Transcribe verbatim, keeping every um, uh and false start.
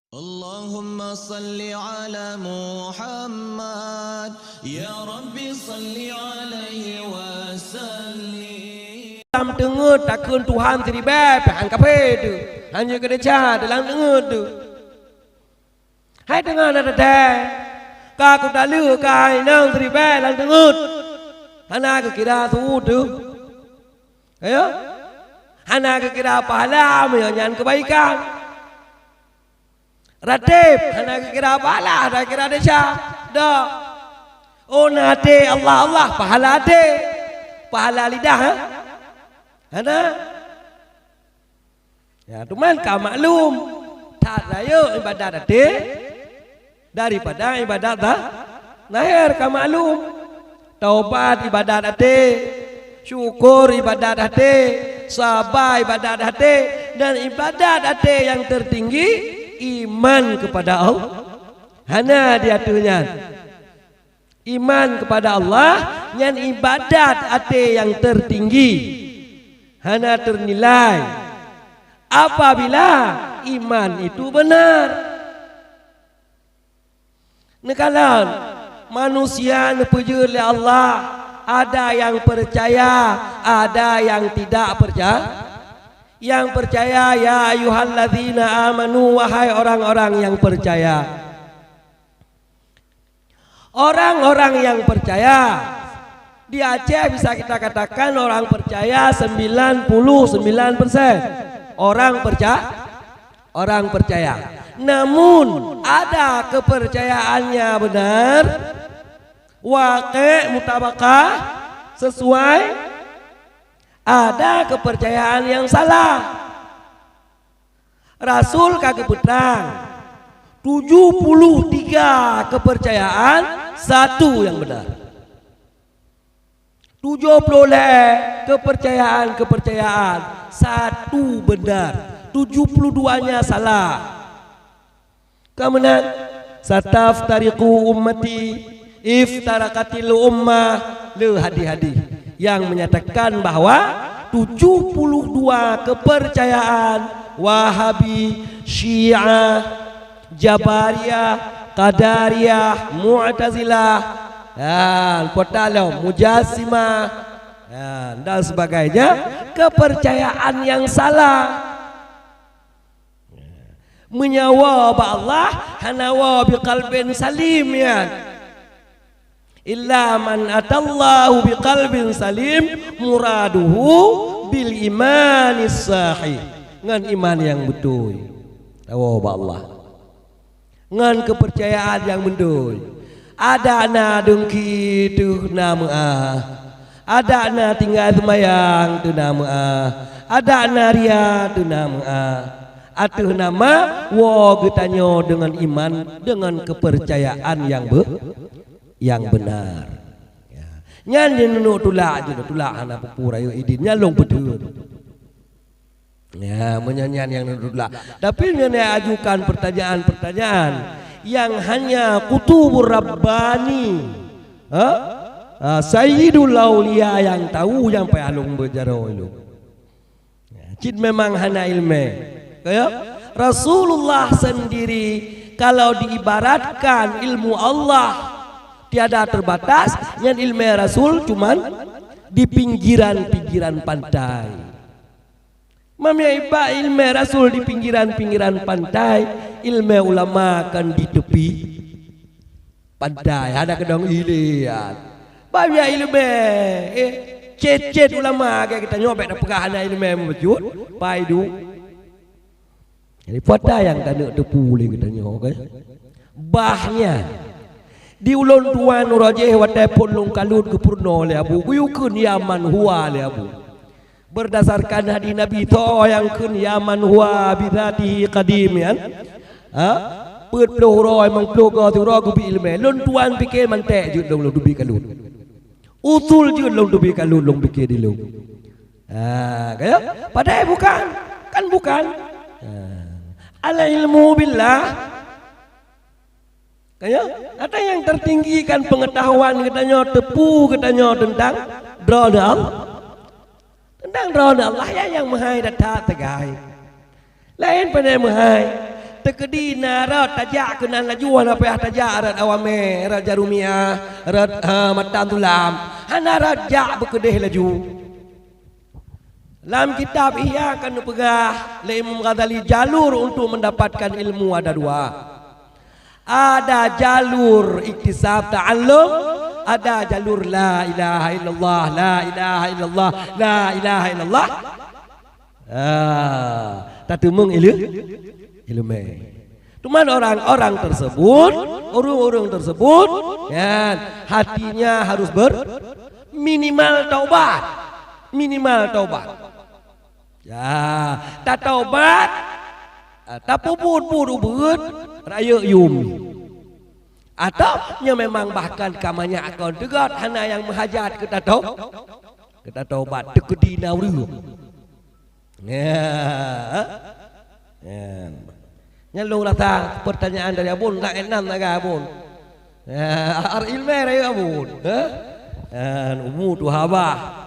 Allahumma salli ala Muhammad, ya Rabbi salli alaihi wasallim. Lam teungeut takheun Tuhan siribèe, pih han kafé teuh. Hana keudeuca dalam teungeut teuh. Hai teungoh na teuntèe, ka kutaleuek keuhai inong siribèe lam teungeut. Hana geukira su teuh. Ayo. Hana geukira pahala meunyoe nyan keubaikan. Rateb, hana geukira pahala, hana geukira desya. Dak. Oh, na até Allah, Allah, pahala até. Pahala lidah, ha? Hana. Ya, teuma ka maklum, that rayeuk ibadat até daripada ibadat zah-, zahir ka maklum. Taubat ibadat até, syukur ibadat até, saba ibadat até, dan ibadat até nyang tertinggi iman kepada Allah. Hana di ateueh nyan. Iman kepada Allah nyan ibadat até nyang tertinggi, hana ternilai apabila iman itu benar. Neukalon, manusia neupeujeuet lé Allah, ada nyang peucaya, ada nyang tidak peucaya. Nyang peucaya, "Ya ayyuhallazina amanu," wahai orang-orang nyang peucaya. Orang-orang nyang peucaya, di Aceh bisa kita katakan orang peucaya sembilan puluh sembilan persen. Orang peuca-, orang peucaya. Namun, ada keupeurcayaannya benar, waqi', mutabakah, sesuai, ada keupeurcayaan nyang salah. Rasul ka geupeutrang, tujoh puluh tiga keupeurcayaan, satu nyang benar. Tujoh puluh lhèe keupeurcayaan-keupeurcayaan, satu benar. Tujoh puluh duanya salah. Ka meunan, "Sataftariqu ummati iftaraqatil ummah," le hadih-hadih nyang menyatakan bahwa tujoh puluh dua keupeurcayaan, Wahabi, Syiah, Jabariyah, Qadariyah, Mu'tazilah, dan kota lom, Mujassimah, dan, dan sebagainya, keupeurcayaan nyang salah. Meunyoe woe bak Allah, hana woe biqalbin salim, nyan. "Illa man atallahu biqalbin salim, muraduhu bil imanis sahih." Ngon iman nyang beutôi. Tawoe bak Allah. Ngon keupeurcayaan nyang beutôi. Adak na deungki teuh na meu'ah. Adak na tinggai seumayang teuh na meu'ah. Adak na ria teuh na meu'ah. Ateueh nama woe geutanyoe deungon iman, deungon keupeurcayaan nyang be-, nyang beunar. Ya. Nyan jeuet neutulak, jeuet neutulak hana peue-peue rayeuk idin. Nyan lôn peuteuet. Ya, meunyan nyan nyang neutulak. Tapi nyan ajukan pertanyaan-pertanyaan nyang hanya Qutubur Rabbani, ha? Ah, Sayyidul Auliya nyang tahu, nyang payah lôn beujaroe lôn. Ya, cit memang hana ileumèe. Ya? Rasulullah sendiri kalau diibaratkan ilmu Allah tiada terbatas, nyan ileumèe Rasul cuman di pinggiran-pinggiran pantai. Meunyoe iba ileumèe Rasul di pinggiran-pinggiran pantai, ileumèe ulama kan di tepi pantai, hana keudong ileumèe. Bak ileumèe, eh, cét-cét ulama, lagèe geutanyoe bèk tapeugah hana ileumèe meubacut, pai duek. Jadi, peue nyang taneuk teupeue lé geutanyoe, kan? Bah nyan. Di ulôn tuan uroe jéh watèe phôn lôn kalon geupeurunoe lé Abu, geuyue kheun ya man huwa lé Abu. Berdasarkan hadis Nabi, soe nyang kheun ya man huwa bidzatihi qadim nyan, ha? Peuet ploh uroe, limong ploh goe siuroe geubri ileumèe. Lôn tuan pike mantek jeuet lôn, lôn teubiet kalon. Usul jeuet lôn teubiet kalon, lôn pike di lôn. Ha, kaya? Padahai bukan. Kan bukan. Ha. Al ilmu billah. Kaya? Ata nyang tertinggi kan pengetahuan geutanyoe, teupeue geutanyoe teuntang Droeneuh Allah. Teuntang Droeneuh Allah, ya nyang meuhai that-that teugai. Laén pane meuhai. Teukeudi na rot tajak keunan laju, hana payah tajak rot Awamé, rot Jarumiah, rot, ha, Matan Tulam. Hana rot jak beukeudeh laju. Lam kitab Ihya ka neupeugah lé Imam Ghazali jalur untuk mendapatkan ilmu ada dua. Ada jalur iktisab ta'allum, ada jalur la ilaha illallah, la ilaha illallah, la ilaha illallah. Ah, tateumeung ilé-, ileumé. Cuman orang-orang tersebut, ureuëng-ureuëng tersebut, kan, hatinya harus ber-, minimal taubat. Minimal taubat. Ya, tataubat, ah, tapeubuet-buet ubeuet, rayeuk yum. Atau nyoe memang bahkan ka manyak kon teugot, hana nyang meuhajat keu tatau-, keu tataubat, teukeudi na ureuëng. Ya. Ya. Nyan lôn rasa pertanyaan dari Abon, nak enam naga Abon. Ya, ar ilmu dari Abon. Ha? Dan umu tu habah.